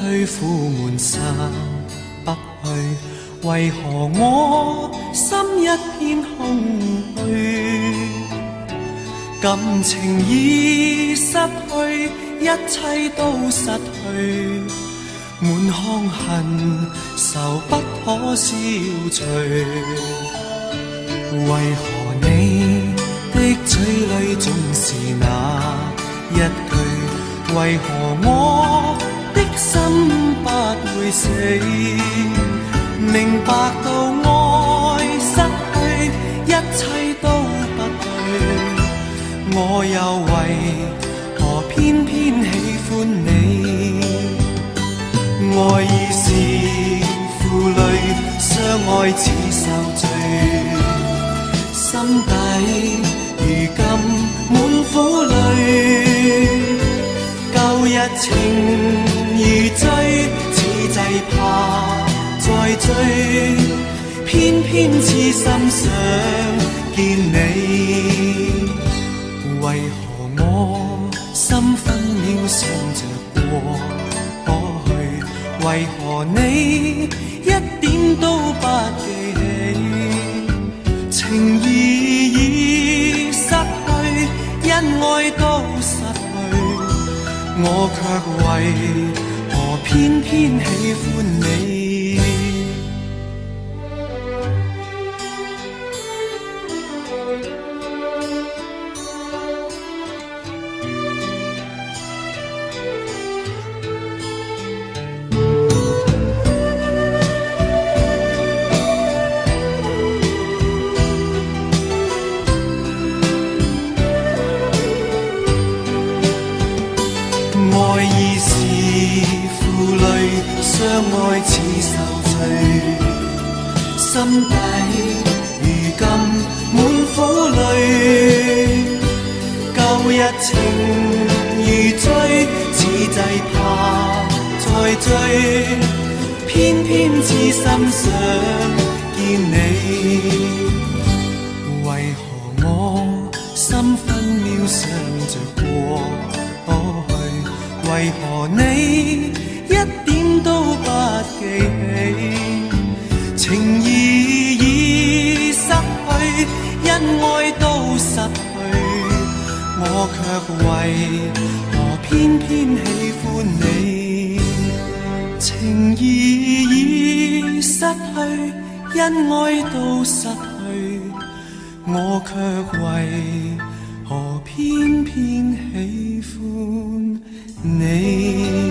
去，苦悶散不去，為何我心一片空虛？感情已失去，一切都失去，滿腔恨愁不可消除。為何你的嘴裏總是那一句，為何我的心不會死？明白到愛失去，一切都不對，我又為何偏偏喜歡你？愛已是負累，相愛似受罪，心底如今滿苦淚。舊日情如醉，此際怕再追，偏偏痴心想見你。為何我心分秒想着過去？為何你一點都不記起？情義已失去，恩愛都失去，我卻為何偏偏喜歡你？ 愛已是負累，相愛似受罪，心底如今滿苦淚。舊日情如醉，此際怕再追，偏偏痴心想見你。為何我心分秒想着過去？為何你一點都不記起？情義已失去，恩愛都失去，我卻為何偏偏喜歡你？情義已失去，恩愛都失去，我卻為何偏偏喜歡你？